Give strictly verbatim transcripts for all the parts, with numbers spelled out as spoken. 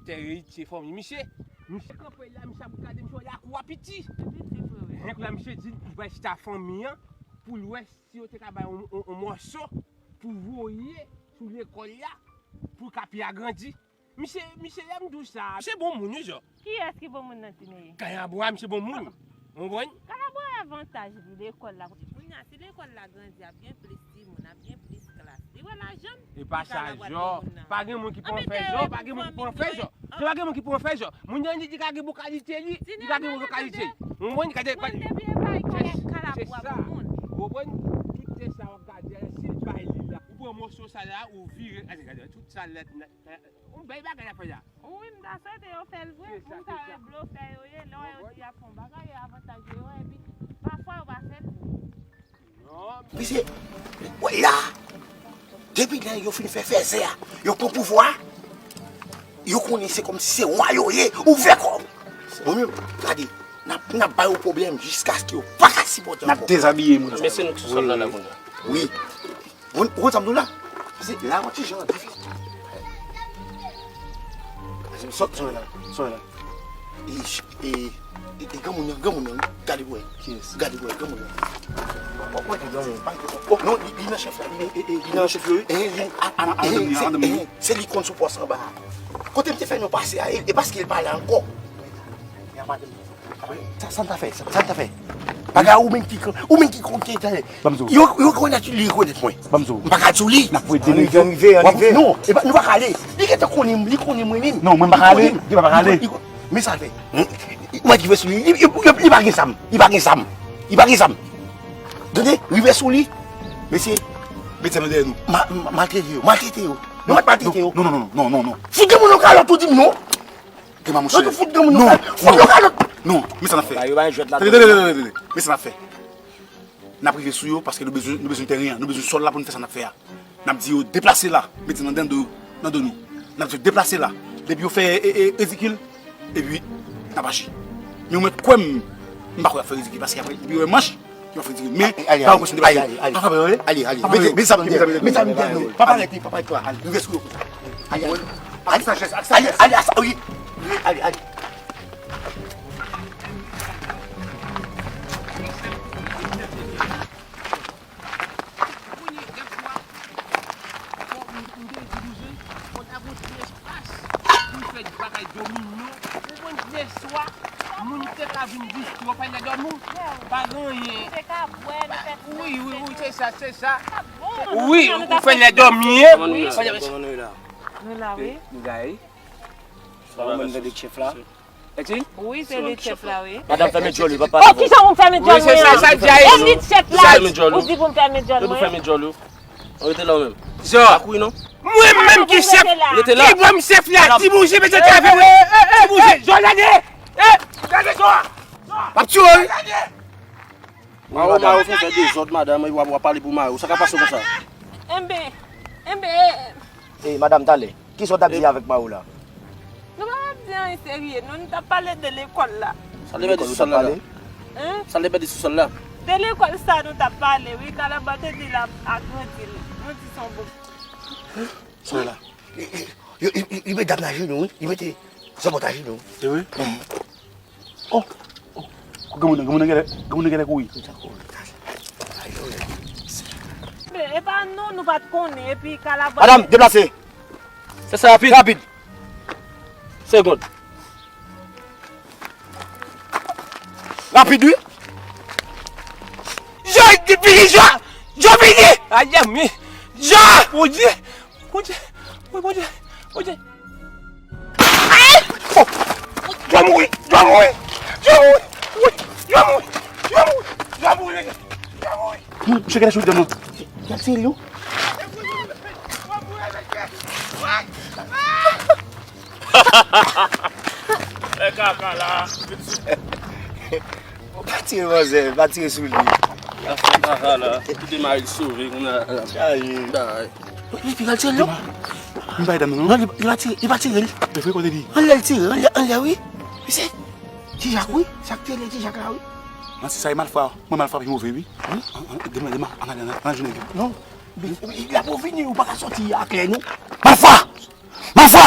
Tè eritye fanmi misye. Misye kanpe la, misye ap gade, misye wè lakou a piti. Epi ti frè. Epi la misye di l pou l bay chita fanmi an, pou l wè si yo te ka bay yon, yon, yon mòso pou voye sou lekòl la, pou l ka pi agrandi. Misye, misye, lè m di w sa, misye bon moun, wi, Jò. Kiyès ki bon moun nan, Tineye? Kayabwa, misye bon moun. Ou konprann? Kayabwa avantaj li, lekòl la. Kounye a, si lekòl la grandi, ap gen plis timoun, ap gen plis klas. Li wè lajan m. E pa sa, Jò. Pa gen moun ki pran fè Jò, pa gen moun ki pran fè Jò. Jò, pa gen moun ki pran fè Jò. Moun nan li, li ka gen bon kalite li, li ka gen bon kalite. Ou konprann? Gade, gade. Mwen te byen bay Kayabwa pou moun. Ou konprann? Tout tè sa w ap gade a, si l bay li la. Ou pran mòso sa la, ou vire, gade, gade, tout sa lèt nèt. Yon bèl bagay y ap fè la. Wi, m ta swete yo fè l vre. Moun sa yo blofè yo ye, lè w wè yo di y ap fè yon bagay, e avantaj yo ye wè, epi pafwa yo pa fè l vre. Mesye, wè la, depi lè yo fin fè fèzè a, yo pran pouvwa a, yo konnen se kòmsi se wa yo ye, ouvè kò w. Bon, men, gade, n ap, n ap ba yo pwoblèm jiskaske yo pa ka sipòte ankò. N ap dezabiye moun sa yo. Men se nou ki sou sòl la, la, kounye a. Wi. Ou, ou konn sa m di w la? Se la yon ti jan difisil. Sòt, sòt la, sòt la. E, e, e, e granmoun nan, granmoun nan, wi. Gade pou wè. Kiyès? Gade pou wè, granmoun nan. Ou, ou, ou, granmoun. Oh, non, li, li nan chèf la. E, e, e, li nan chèf yo, wi. E, li, a, a, a, se, e, se li konn sou pòs anba a. Kote m te fè nou pase a, e, e paske l pa la ankò. Sa, sa n ta fè? Sa, sa n ta fè? Paga ou menm ki, ou menm ki konn ki talè. Ban m di w. Yo, yo rekonèt li, li rekonèt mwen. Ban m di w. M pa ka di w li. N ap voye de nèg yo. Ann rive, ann rive. Non, e pa, nou pa ka ale. Li gentan konnen m, li konnen mwen menm. Non, mwen m pa ka ale. Li pa ka ale. Men sa l fè. Mwen ki fè sou li. Li, li, li, li pa gen zam. Li pa gen zam. Li pa gen zam. Tande, rive sou li. Mesye. Met zam nan dèyè nou. Ma, ma, maltrete yo. Maltrete yo. Nou mèt maltrete yo. Non, non, non, non, non, non. Fout granmoun nan kalòt ou di m non. Kema monchè. Yo tou fout granmoun yo fè. Fout yo kalòt. Non, men sa n ap fè. Tande, tande, tande, tande. Men sa n ap fè. N ap rive sou yo paske nou bezwen, nou bezwen teren an, nou bezwen sòl la pou n fè sa n ap fè a. N ap di yo deplase la, mete nan, nan do, nan do nou. N ap di yo deplase la. Depi yo fè, e, e, ridikil, epi n ap aji. Men ou mèt kwè m, m pa kwè y ap fè ridikil paske apre, epi yo wè manch, yo ap fè ridikil. Men, pa yon kesyon de bagay. Pa frape yo, wi. Ale, ale. Pa frape yo. Mete zam nan dèyè. Mete zam nan dèyè. Pa pale, pa pale, pa pale. Rive sou yo konsa. Ale, ale. Ak sajès, ak sajès. Ale, ale, wi. Ale, ale. Kounye a, gad swa, fò m, m te di bouzen, fò n ap yon ti espas pou n fè bagay domino. Ou konn lè swa, moun te ka vin distri w, pa lè dòmi, pa gen anyen. Wi, wi, wi, se sa, se sa. Wi, ou fè lè dòmi, hein. Kòman nou ye la? Nou la, wi. Nou la, wi. Sa va, mwen, de chèf la. Wi, se lit chèf la, wi. Madanm, fèmen djòl ou, pa pale. Oh, kijan pou m fèmen djòl mwen an? E lit chèf la, ou di pou m fèmen djòl mwen? Fèmen djòl ou. Ou rete la ou menm. Zò. Pa kouri non. Mwen menm ki chèf. Rete la. Ki bon chèf la? Ti bouje, mesye, ti afè mwen. Ti bouje, zò, gade. Eh, gade zò. P ap tiye w, wi. Mayo, Mayo fin fè dezòd, madanm, w ap, w ap pale pou Mayo. Sa ka pase konsa? Enben, enben. Eh, madanm, talè. Kisa w t ap di avèk Mayo la? Nou pa t ap di anyen serye, non, nou t ap pale de lekòl la. Sa l te pèdi sou sòl la? Hein? Sa l te pèdi sou sòl la? De lekòl sa nou t ap pale, wi, Kalaba te di l ap agrandi l. Nou di se yon bon. Sòl la. Li, li, li, li met dam nan ajenou, wi. Li mete zòbòt ajenou. Se vre? Oh, oh. Granmoun nan, granmoun nan genlè, granmoun nan genlè kouri. Men, e pa nou, nou pa t konnen, epi Kalaba. Madanm, deplase. Fè sa rapid. Rapid. Segonn. Rapid, wi. Jò, vini, Jò. Jò, vini. Ayè, men. Jò. Bondye. Bondye. Wi, Bondye. Bondye. Ay! Oh! Jò mouri! Jò mouri! Jò mouri! Wi! Jò mouri! Jò mouri! Jò mouri! Jò mouri! Misye genlè sou dèm nan. Gad se li, wi. E kaka la. Pa tire manzè, pa tire sou li. Afè kaka la. Kite mari l sove kounye a. Ay. Ay. Li pi mal tire l non. M bay dam nan non. Non, li, li pa tire, li pa tire l. Li fè kote li. Anlè l tire, anlè, anlè wi. Mesye, Ti Jak wi. Sa k te rele Ti Jak la wi. Nan se sa e malfwa. Mwen malfwa pi move wi. Wi. An, an, demen, demen, an ale, an ale, an ale jwenn nèg yo. Non. Li, li, l ap revini, ou pa ka sòti a klè non. Malfwa! Malfwa!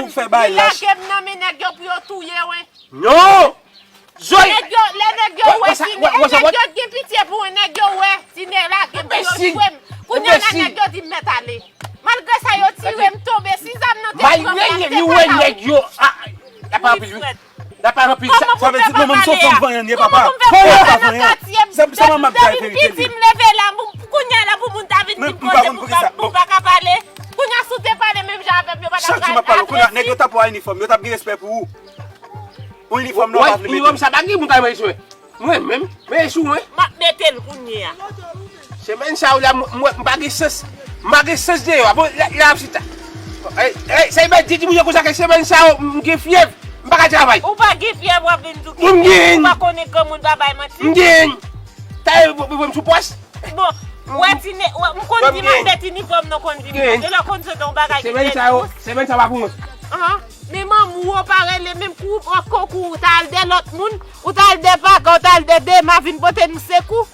pou fè bagay lach. Li lage m nan men nèg yo pou yo touye w. Non! Joy! Nèg yo, lè nèg yo wè Tine, nèg yo gen pitye pou mwen, nèg yo wè Tine lage m pou yo jwe m. Kounye a la, nèg yo di m mèt ale. Malgre sa, yo tire m tonbe. Si zam nan te pran m, m ap te pale. Li wè nèg yo. Ah, la pa anpil, wi. La pa anpil. Sa vle di non, mwen m se yon fanm vanyan, papa. Fanm vanyan. Se sa manman ap bay verite li. Depi m piti, m leve la, kounye a la pou moun ta vin di m koze pou m pa ka pale. Kounye a, si w te pale menm jan avè m, yo pa t ap pale. Chak jou m ap pale, kounye a, nèg yo t ap wè inifòm, yo t ap gen respè pou ou. Pou inifòm nan, w pa vle mete. Inifòm sa pa gen moun ka manje sou mwen. Mwen menm, manje sou mwen. M ap mete l kounye a. Semèn sa yo la, m, m, m pa gen sans. M pa gen sans deyò a. Bon, la, la ap chita. Ey, ey, sa e bay di moun yo konsa ke semèn sa yo, m gen fyèv. M pa ka travay. Ou pa gen fyèv, w ap vin di w gen fyèv. Ou pa konnen granmoun pa bay manti. M gen. Ta yo, m, m, m sou pòs. Bon, wè Tine, wè, m konn di m ap mete inifòm nan, konn di m. E lè w konn se yon bagay ki fèt. Semèn sa yo, semèn sa yo pa pou mwen. Ahan. Men manman w pa rele menm kou, pran kokou, ou t al de lòt moun, ou t al de Paga, ou t al de Dema vin pote nou sekou.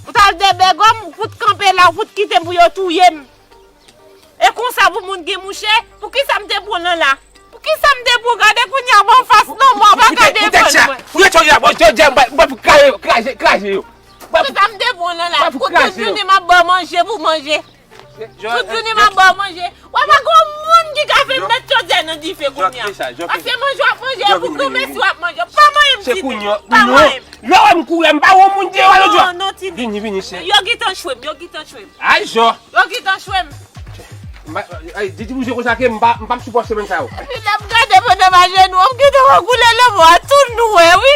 Ou t al de Bègòm, ou fout kanpe la, ou fout kite m pou yo touye m. E konsa pou moun gen mouche, poukisa m te pran nan la? Pou Kisa m te pou gade kounye a ban fas non mwen pa ka defann mwen. Ou te chè. Ou te chè. Jodi a m pa pou kraje kraje kraje yo. Kisa m te pou nan la. Pou tout jounen m ap ba manje pou manje. Tout jounen m ap ba manje. Wè pa gon moun ki ka fè m met chòdyè nan dife kounye a. Paske manje w ap manje pou granmesi w ap manje. Pa manyen m tini. Pa manyen m. Lè w wè m kouri a m pa wè yon moun deyò a lòt jou a. Non non tini. Vini vini chè. Yo gentan chwe m, yo gentan chwe m. Ay jò. Yo gentan chwe m. Ay, Didi bouje konsa ke m pa m pa p sipòte moun sa yo. Epi lè m gade pandan m ajenou an, m gentan wè koulè lanmò a tou nwè wi.